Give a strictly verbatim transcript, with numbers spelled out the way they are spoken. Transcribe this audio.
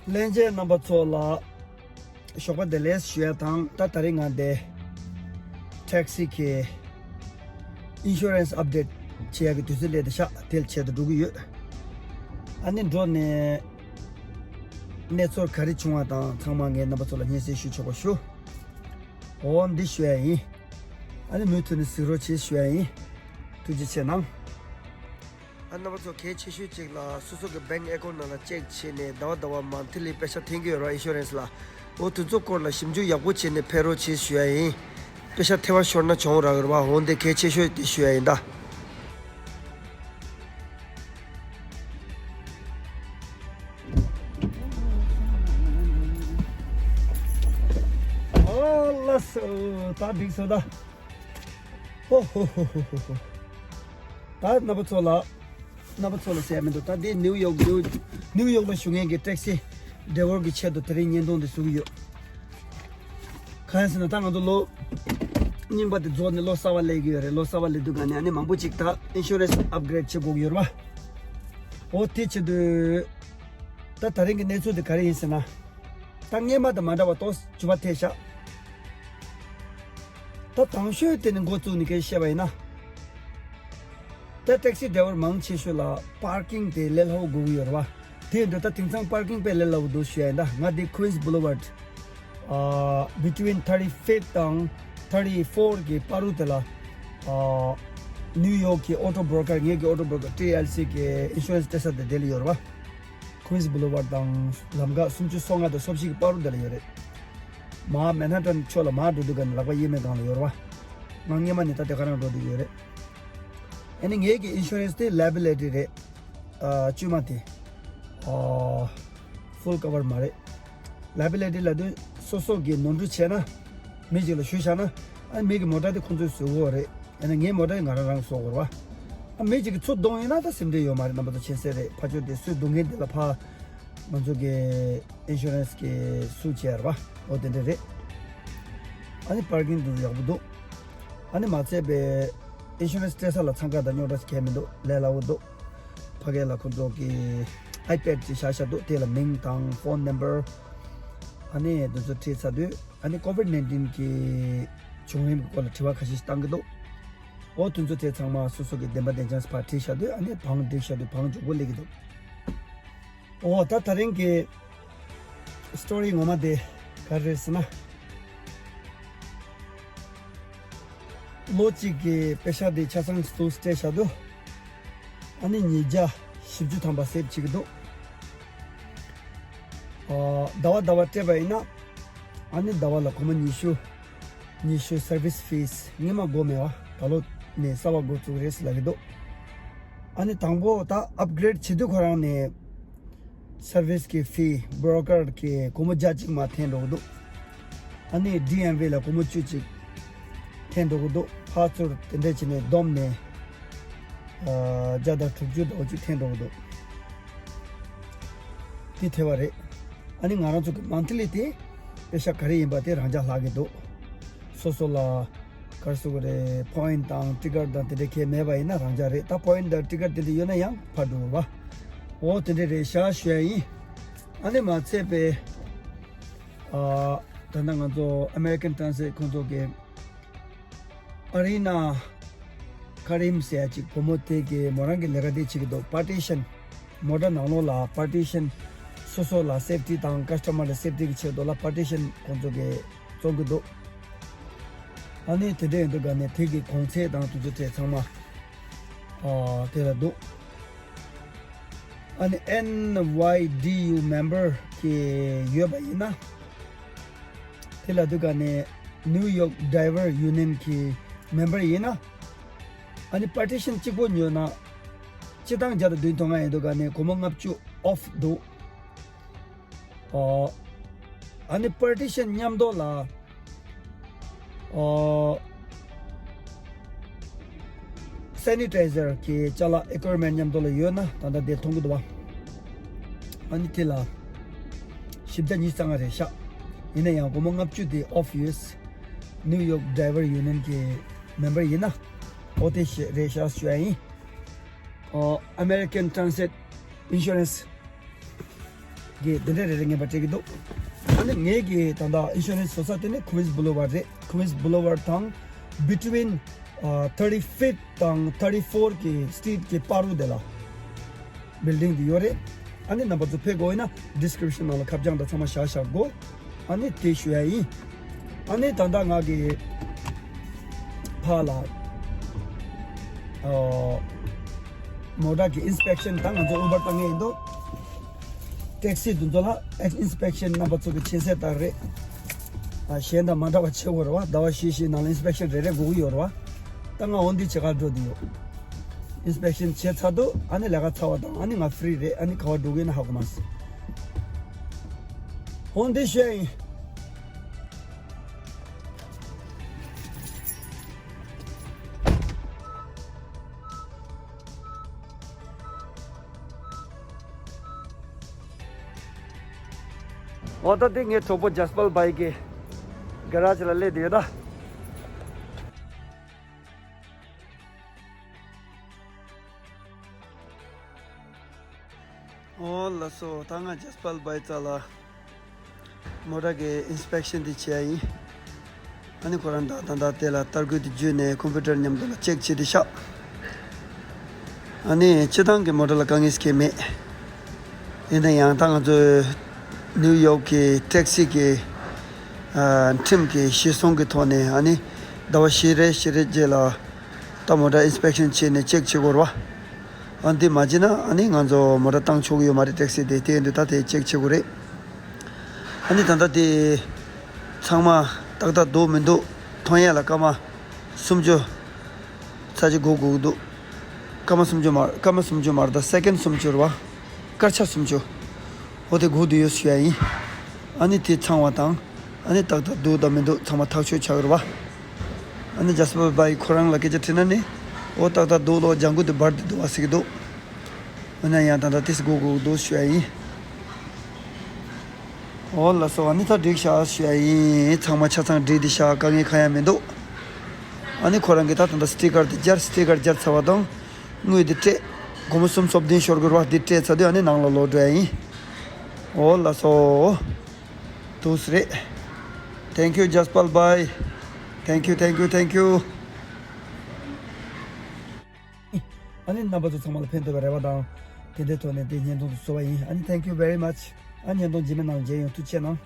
ལྷན་རྒྱས་རྣམ་པ་ཚོ་ལ་ཞོགས་པ་བདེ་ལེགས་ཞུ་ཡ་དང་། ད་ད་རེས་ང་འདི་ཊེག་སི་གི་ཨིན་ཤུ་རན་སི་ཨབ་ཌེཊ་བྱེད་ཡ་གི་དུས་ཚོད་སླེབས་བསྡད་ཤག་དེ་ལ་ཆེད་དུ་འགྲོ་གི་ཡོད། ཨ་ནི་འགྲོ་ནས་གནས་ཚུལ་ག་རེ་བྱུང་བ་དང་ཚང་མ་ངས་རྣམ་པ་ཚོ་ལ་སྙན་སེང་ཞུ་ཆོག་པ་ཞུ། འོ་འདི་ཞུ་ཡ་ཡིན། ཨ་ནི་མུ་མཐུད་ནས་གཟིགས་རོགས་བྱེད་ཞུ་ཡ་ཡིན། ཐུགས་རྗེ་ཆེ་གནང་། ཨ་རྣམ་པ་ཚོ་གལ་ཆེ་ཤོས་གཅིག་ལ་སོ་སོ་གི་བེང་ཨེ་ཀོན་ནང་ལ་ཅེག་བྱས་ནས་ཟླ་བ་ཟླ་བ་མན་ཐི་ལི་པེ་ཤ་འཐེན་གྱི་ཡོད་ར། ཨིན་ཤུ་རན་སི་ལ། འོ་དེ་ཚོ་སྐོར་ལ་ཞིབ་འཇུག་ཡག་པོ་བྱས་ནས་ཕེབས་རོགས་བྱེད་ཞུ་ཡ་ཡིན། པེ་ཤ་ཐལ་བ་ཤོར་ན་གྱོང་རག་གི་རེད་བ། འོ་འདི་གལ་ཆེ་ཤོས་དེ་ཞུ་ཡ་ཡིན་ད། ཨོ་ལགས་སོ། ད་འགྲིག་སོང་ད། ཧོ་ཧོ་ཧོ་ཧོ་ཧོ། ད་རྣམ་པ་ཚོ་ལ། རྣམ་པ་ཚོ་ལ་ཟེར་མི་འདུག་ད་འདི་ནིའུ་ཡོག་ནིའུ་ནིའུ་ཡོག་ལ་བཞུགས་མཁན་གྱི་ཊེག་སི་ཌ་རའི་ཝར་གྱི་ཆེད་དུ་དེ་རིང་བརྙན་ཐུང་འདི་བཟོ་གི་ཡོད། གང་ཡིན་ཟེར་ན་ད་ང་ཚོ་ལོ་རྙིང་པ་དེ་རྫོགས་ནས་ལོ་གསར་པ་སླེབས་ཀྱི་ཡོད་རེད། ལོ་གསར་པ་སླེབས་དུས་ག་ནས་ཨ་ནི་མང་པོ་ཅིག་ད་ཨིན་ཤུ་རན་སི་ཨབ་གྷི་རེ་ཌི་བྱེད་དགོས་ཀྱི་ཡོད་རེད་བ། འོ་དེ་བྱེད་དུས་ད་ད་རིང་གི་གནས་ཚུལ་དེ་ག་རེ་ཡིན་ཟེར་ན། ད་སྔས་མ་དང་མ་འདྲ་བ་ཏོག་ཙམ་འགྱུར་བ་ཐེབས་ཤག་ད་དང་ཤོས་དེ་ནི་འགོ་བཙུགས་ནས་སྐད་ཆ་བཤད་པ་ཡིན་ན། ད་ཊེག་སི་ཌ་རའི་ཝར་མང་ཆེ་ཤོས་ལ་པར་ཀིང་དེ་ལས་སླ་བོ་དགོས་ཀྱི་ཡོད་རེད་བ། དེ་འདྲ་ད་དེང་སང་པར་ཀིང་དཔེ་ལས་སླ་བོ་འདུག་ཞུ་ཡ་ཡིན། ད་ང་འདི་Queens Boulevard ཨ་between thirty-fifth དང་thirty-four གི་བར་དུ་དེ་ལ་ཨ་ནིའུ་ཡོག་གི་ཨོ་ཊོ་བྷོ་རོ་ཀར་ངེད་ཀྱི་ཨོ་ཊོ་བྷོ་རོ་ཀར་ཊི་ཨེལ་སི་གི་ཨིན་ཤུ་རན་སི་སྤྲད་ས་དེ་དེ་ལ་ཡོད་རེད་བ། Queens Boulevard དང་ལམ་ཁ་སུམ་ཅུ་སོ་ལྔ་དང་སོ་བཞི་གི་བར་དུ་དེ་ལ་ཡོད་རེད། མར་མན་ཧ་ཊན་ཕྱོགས་ལ་མར་འགྲོ་དུས་ག་ནས་ལག་པ་གཡས་མའི་སྒང་ལ་ཡོད་རེད་བ། ང་སྔས་མ་ནས་ད་དེ་ག་རང་འགྲོ་དུས་ཡོད་རེད། ཨ་ནི་ངེད་ཀྱི་ཨིན་ཤུ་རན་སི་དེ་ལའི་བི་ལི་ཊི་རེད། ཨ་བཅོས་མ་དེ་ཨ་ཕུལ་ཀ་བར་མ་རེད། ལའི་བི་ལི་ཊི་ལབ་དུས་སོ་སོ་གི་ནོར་འཁྲུལ་བྱས་ན་མི་གཅིག་ལ་ཞུས་བཞག་ན། ཨ་ནི་མི་གི་མོ་ཊ་དེ་ཁོང་ཚོས་བཟོ་དགོས་རེད། ཨ་ནི་ངའི་མོ་ཊ་ང་རང་རང་བཟོ་དགོས་རེད་བ། ཨ་མི་གཅིག་གིས་ཚུར་རྡུང་ཡིན་ན་ད་སེམས་ཁྲལ་ཡོད་མ་རེད། རྣམ་པ་ཚོ་མཁྱེན་གསལ་རེད། ཕར་ཕྱོགས་དེ་སུས་རྡུང་མཁན་དེ་ལ་ཕར་ང་ཚོ་གི་ཨིན་ཤུ་རན་སི་གིས་སུ་བྱས་རེད་བ། འོ་དེ་འདྲ་རེད། ཨ་ནི་པར་ཀིང་དེ་ཚོ་ཡག་པོ་འདུག་ཨ་ནི་མ་ཚད་པའི་ཨིན་ཤུ་རན་སི་སྤྲད་ས་ལ་འཚང་ཁ་དང་རྙོག་དྲ་ཞིག་གང་ཡང་མི་འདུག་ལས་སླ་བོ་འདུག་ཕ་གི་ལ་ཁོ་ཚོ་གི་ཨའི་པེ་ཌི་ཅིག་བཞག་བཞག་འདུག་དེ་ལ་མིང་དང་ཕོན་ནམ་བར་ཨ་ནི་དེ་ཚོ་བྲིས་ཚར་དུས། ཨ་ནི་ཀོ་ཝིཌ་ནའིན་ཊིན་གི་བྱུང་རིམ་གྱི་སྐོར་ལ་དྲི་བ་ཁ་ཤས་ཤིག་བཏང་གི་འདུག་འོ་དེ་ཚོ་དེ་ཚང་མ་སོ་སོ་གི་བདེན་པ་བདེན་རྐྱང་ཕར་བྲིས་བཞག་དུས། ཨ་ནི་བང་བསྒྲིགས་བཞག་དུས་བང་མགྱོགས་པོ་སླེབས་ཀྱི་འདུག་འོ་ད་ད་རིང་གི་སི་ཊོ་རི་ངོ་མ་དེ་ག་རེ་རེད་ཟེར་ན། ལོ་གཅིག་གི་པེ་ཤ་དེ་ཆ་ཚང་ཚུར་སྤྲད་བཞག་འདུག་ཨ་ནི་ཉིས་བརྒྱ་བཞི་བཅུ་ཐམ་པ་སེབ་བྱེད་ཀྱི་འདུག་ཨ་ཟླ་བ་ཟླ་བ་སྤྲད་པ་ཡིན་ན། ཨ་ནི་ཟླ་བ་ལ་སྒོར་མོ་ཉི་ཤུ། ཉི་ཤུ་སར་བིས་ཕིས་སྔོན་མ་དགོས་མེད་བ། ད་ལོ་ནས་གསར་པ་འགོ་བཙུགས་རེད་ཟེར་ལབ་ཀྱི་འདུག་ཨ་ནི་དང་པོ་ད་ཨབ་གྷི་རེ་ཌི་བྱེད་དུས་ཁོ་རང་ནས་སར་བིས་ཀྱི་ཕི་བྷོ་རོ་ཀར་གྱི་སྒོར་མོ་བརྒྱ་གཅིག་མར་འཐེན་འགྲོ་གི་འདུག་ཨ་ནི་ཌི་ཨེམ་ཝི་ལ་སྒོར་མོ་བཅུ་གཅིག་འཐེན་འགྲོ་གི་འདུག་ཕར་ཚུར་དེ་འདྲ་བྱས་ནས་བསྡོམས་ནས་ཨ་བརྒྱ་དང་དྲུག་ཅུ་ཟླ་བ་གཅིག་འཐེན་འགྲོ་གི་འདུག་དེ་ཐེ་བ་རེད། ཨ་ནི་ང་རང་ཚོ་གི་མན་ཐི་ལི་དེ་པེ་ཤ་ག་རེ་ཡིན་པ་དེ་རང་འཇགས་ལྷག་གི་འདུག་སོ་སོ་ལ་ག་རེ་ཟེར་དགོས་རེད། པོ་ཡིན་ཊི་དང་ཊི་ཀེ་ཊི་དང་དེ་འདྲ་གང་ཡང་མེད་པ་ཡིན་ན་རང་འཇགས་རེད། ད་པོ་ཡིན་ཊི་དང་ཊི་ཀེ་ཊི་དེ་འདྲ་ཡོད་ན་ཡང་ཕར་འགྲོ་བ། འོ་དེ་འདྲ་རེད་ཤག་ཞུ་ཡ་ཡིན། ཨ་ནི་མ་ཚད་པའི་ཨ་ད་ལྟ་ང་ཚོ་ཨ་མེ་རི་ཀན་ཊ་རན་སི་ལེཊ་ཁོང་ཚོ་གི་ཨ་རི་ན་ཀ་རིམ་ཟེར་ཡ་ཅིག་བུ་མོ་དེ་གིས་མོ་རང་གི་ལས་ཀ་དེ་བྱེད་ཀྱི་འདུག་པར་ཊི་ཤན། མོ་ཊ་ནང་ལོགས་ལ་པར་ཊི་ཤན། སོ་སོ་ལ་སེབ་ཊི་དང་ཀ་སི་ཊ་མར་ལ་སེབ་ཊི་གི་ཆེད་དུ་ལ་པར་ཊི་ཤན་ཁོང་ཚོ་གིས་བཙོང་གི་འདུག་ཨ་ནི་དེ་འདྲ་ཡིན་དུས་ག་ནས་དེ་གི་གོང་ཚད་དང་དེ་ཚོ་དེ་ཚང་མ་ཨ་དེ་ལ་འདུག་ཨ་ནི་ཨེན་ཝའི་ཌི་ཡུ་མེམ་བར་གི་ཡོད་པ་ཡིན་ན། དེ་ལ་དུས་ག་ནས་ནིའུ་ཡོག་ཌ་རའི་ཝར་ཡུ་ནི་ཡན་གྱི་མེམ་བར་ཡིན་ན། ཨ་ནི་པར་ཊི་ཤན་གཅིག་པོ་ཉོས་ན། སྤྱིར་བཏང་བརྒྱ་དང་བདུན་ཅུ་དོན་ལྔ་ཡིན་དུས་ག་ནས་སྒོར་མོ་ལྔ་བཅུ་ཨོཕ་འདུག་ཨོ། ཨ་ནི་པར་ཊི་ཤན་མཉམ་དུ་ལ། ཨོ། སེ་ནི་ཊའི་ཛར་གྱི་ཅ་ལག་ཨི་ཀུ་ཝིབ་མེན་ཊི་མཉམ་དུ་ལ་ཡོད་ན་ད་ལྟ་དེ་མཐོང་གི་འདུག་བ། ཨ་ནི་དེ་ལ་བཞི་བརྒྱ་ཉི་ཤུ་རྩ་ལྔ་རེད་ཤག་ཡིན་ན་ཡང་སྒོར་མོ་ལྔ་བཅུ་དེ་ཨོཕ་ཡོད། ནིའུ་ཡོག་ཌ་རའི་ཝར་ཡུ་ནི་ཡན་གྱི་མེམ་བར་ཡིན་ན། ཨོ་དེ་ཞེ་རེད་ཤག་ཞུ་ཡ་ཡིན། ཨོ། ཨ་མེ་རི་ཀན་ཊ་རན་སི་ལེཊ་ཨིན་ཤུ་རན་སི། གི་དེ་འདྲ་རེ་རེ་ངེས་པ་སྤྲད་ཀྱི་འདུག་ཨ་ནི་ངེད་ཀྱི་ད་ལྟ་ཨིན་ཤུ་རན་སི་བཟོ་ས་དེ་ནི་Queens Boulevard རེད། Queens Boulevard དང་between thirty fifth དང་thirty four གི་street གི་བར་དུ་དེ་ལ་building དེ་ཡོད་རེད། ཨ་ནི་རྣམ་པ་ཚོ་ཕེབས་དགོས་ཡིན་ན་description ནང་ལ་ཁ་བྱང་དང་ཚང་མ་བཞག་བཞག་གོ་ཨ་ནི་དེ་ཞུ་ཡ་ཡིན། ཨ་ནི་ད་ལྟ་ང་གི་ཕ་ལ་ཨོ་མོ་ཊ་གི་inspection དང་ང་ཚོ་Uber བཏང་ངེས་ཡིན་འདུག་ཊེག་སི་དེ་ཚོ་ལ་inspection རྣམ་པ་ཚོ་གི་མཁྱེན་གསལ་ལྟར་རེད། ཨ་གཞན་དང་མ་འདྲ་བ་ཆེ་བོ་རེད་བ། ཟླ་བ་བཞི་བཞི་ནང་ལ་inspection རེ་རེ་དགོས་ཀྱི་ཡོད་རེད་བ། ད་ང་འོ་འདི་བྱེད་གར་འགྲོ་འདི་ཡོད། inspection བྱས་ཚར་དུས་ཨ་ནི་ལས་ཀ་ཚར་བ་དང་ཨ་ནི་ང་free རེད། ཨ་ནི་ག་བ་འགྲོ་གི་ཡིན་ན་ཧ་གོ་མ་སོང་། འོ་འདི་ཞུ་ཡ་ཡིན། འོ་ད་དེ་ངའི་གྲོགས་པོ་ཇཱས་པལ་བྷའི་གི་ག་ར་ཇི་ལ་སླེབས་བསྡད་ཡོད་ད། ཨོ་ལགས་སོ། ད་ང་ཇཱས་པལ་བྷའི་རྩ་ལ་མོ་ཊ་གི་inspection དེ་བྱས་ཡིན། ཨ་ནི་ཁོ་རང་ད་ད་ལྟ་དེ་ལ་ལྟ་སྐུལ་དེ་བརྒྱུད་ནས་ཀམ་པུ་ཊར་མཉམ་དུ་ལ་ཅེག་བྱེད་དེ་ཤག་ཨ་ནི་སྤྱི་བཏང་གི་མོ་ཊ་ལ་དཀའ་ངལ་སྐྱེ་མེད། ཡིན་ན་ཡང་ད་ང་ཚོའི་ནིའུ་ཡོག་གི་ཊེག་སི་གི་ཨ་ཁྲིམས་ཀྱི་གཞི་བཟུང་གི་ཐོག་ནས་ཨ་ནི་ཟླ་བ་བཞི་རེ་བཞི་རེ་རྗེས་ལ་ད་མོ་ཊ་inspection བྱས་ནས་ཅེག་བྱེད་དགོས་རེད་བ། ཨ་འདི་མ་བྱས་ན་ཨ་ནི་ང་ཚོ་མོ་ཊ་བཏང་ཆོག་གི་ཡོད་མ་རེད། ཊེག་སི་དེ་དེ་ཡིན་དུས་ད་དེ་ཅེག་བྱེད་དགོས་རེད། ཨ་ནི་ད་ལྟ་དེ་ཚང་མ་ཏག་ཏག་འདུག་མི་འདུག་མཐོང་ཡ་ལ་སྐར་མ་སུམ་ཅུ་ཚར་གཅིག་སྒུག་དགོས་འདུག་སྐར་མ་སུམ་ཅུ་མ་སྐར་མ་སུམ་ཅུ་མ་རེད་ད། སེ་ཀེན་སུམ་ཅུ་རེད་བ། སྐར་ཆ་སུམ་ཅུ། འོ་དེ་སྒུག་བསྡད་ཡོད་ཞུ་ཡ་ཡིན། ཨ་ནི་དེ་ཚང་བ་དང་ཨ་ནི་ཏག་ཏག་འདུག་དང་མི་འདུག་ཚང་མ་ཐག་ཆོད་ཆགས་ཀྱི་རེད་བ། ཨ་ནི་ཇཱས་པལ་བྷའི་ཁོ་རང་ལ་སྐད་ཆ་དྲིས་ན་ནི་འོ་ཏག་ཏག་འདུག་ལོ། ལྗང་གུ་དེ་འབར་དེ་འདུག་བ་ཟེར་གྱི་འདུག་འོ་ན་ཡང་ད་ལྟ་དེ་སྒུག་དགོས་འདུག་ཞུ་ཡ་ཡིན། འོ་ལགས་སོ། ཨ་ནི་ད་འགྲིག་ཤག་ཞུ་ཡ་ཡིན། ཚང་མ་ཆ་ཚང་འགྲིག་བསྡད་ཤག་དཀའ་ངལ་གང་ཡང་མི་འདུག་ཨ་ནི་ཁོ་རང་གིས་ད་ད་ལྟ་སི་ཊི་ཀར་དེ་སྦྱར། སི་ཊི་ཀར་སྦྱར་ཚར་བ་དང་དངུལ་དེ་སྤྲད། སྒོར་མོ་སུམ་སོ་བདུན་ཤོར་དགོས་རེད་བ། དེ་སྤྲད་ཚར་དུས་ཨ་ནི་ནང་ལ་ལོག་འགྲོ་ཡ་ཡིན། འོ་ལགས་སོ། འདུག་སེ་རེད། Thank you ཇཱས་པལ་བྷའི། Thank you, thank you, thank you. ཨ་ནི་རྣམ་པ་ཚོ་ཚང་མ་ལ་ཕན་ཐོགས་པའི་རེ་བ་དང་། དེ་འདྲའི་ཐོག་ནས་དེ་བརྙན་ཐུང་དུ་བཟོ་བ་ཡིན། ཨ་ནི་thank you very much. ཨ་བརྙན་ཐུང་རྗེས་མའི་ནང་མཇལ་ཡོང་། ཐུགས་རྗེ་གནང་།